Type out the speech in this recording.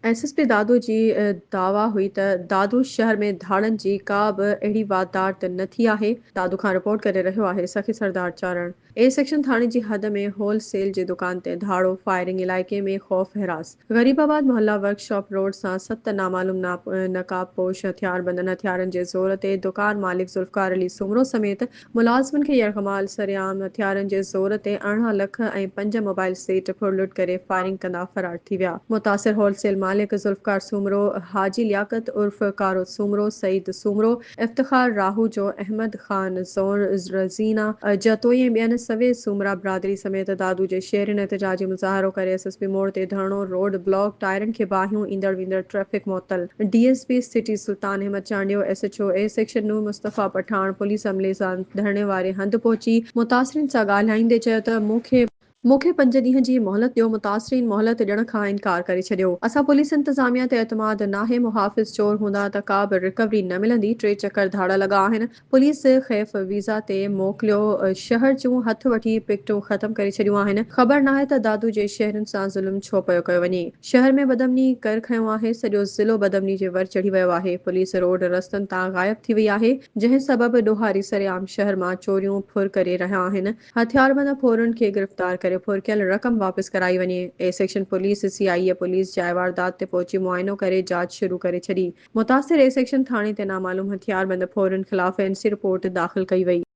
S S P Dadu جي دعويٰ هئي ته دادو شهر ۾ ڌاڙن جي ڪا به اهڙي واردات نه ٿي آهي. دادو کان رپورٽ ڪري رهيو آهي سخي سردار چارڻ. اي سيڪشن ٿاڻي جي حد ۾ هول سيل جي دڪان تي ڌاڙو، فائرنگ، علائقي ۾ خوف هراس. غريب آباد محلا ورڪشاپ روڊ سان ست نامعلوم نقاب پوش هٿياربندن هٿيارن جي زور تي دڪان مالڪ ذوالفقار علي سومرو سميت ملازمن کي يرغمال سرعام هٿيارن جي زور تي 18 لک ۽ پنج موبائل سيٽ ڦرلٽ ڪري فائرنگ ڪندا فرار ٿي ويا. متاثر هول سيل مالڪ ذوالفقار سومرو، حاجي لياقت عرف ڪارو سومرو، سعيد سومرو، افتخار راهوجو، احمد خان زون، رزينا جتوئي ۽ ٻين سوين سومرا برادري سميت دادو جي شهرين احتجاجي مظاهرو ڪري ايس ايس پي موڙ تي ڌرڻو، روڊ بلاڪ، ٽائرن کي باهيون، ايندڙ ويندڙ ٽريفڪ معطل. D S P city Sultan Ahmed Chandio, S H O A section Noor Mustafa Pathan police عملي سان ڌرڻي واري هنڌ پهچي متاثرين سان ڳالهائيندي چيو ته مون کي مون کي پنج ڏينهن جي مهلت ڏيو متاثرين مهلت ڏيڻ کان انڪار ڪري ڇڏيو اسان پوليس انتظاميا تي اعتماد ناهي محافظ چور هوندا ته ڪا به رڪوري نه ملندي ٽي چڪر ڌاڙا لڳا آهن پوليس خيف ويزا تي موڪليو شهر جون هٿ وٺي پڪٽون ختم ڪري ڇڏيون آهن خبر ناهي ته دادو جي شهرين سان ظلم ڇو پيو ڪيو وڃي شهر ۾ بدامني ڪر کنيو آهي، سڄو ضلعو بدامني جي ور چڙهي ويو آهي، پوليس روڊ رستن تان غائب ٿي وئي آهي، جنهن سبب ڏوهاري سرعام شهر مان چوريون ڦر ڪري رهيا آهن، هٿياربند ڦورن کي گرفتار ڪري ڦر ڪيل رقم واپس ڪرائي وڃي، A section police, C I A police جاء واردات تي پهچي معائنو ڪري جاچ شروع ڪري ڇڏي، متاثر اي سيڪشن ٿاڻي تي نامعلوم هٿياربند ڦورن خلاف اين سي رپورٽ داخل ڪئي وئي.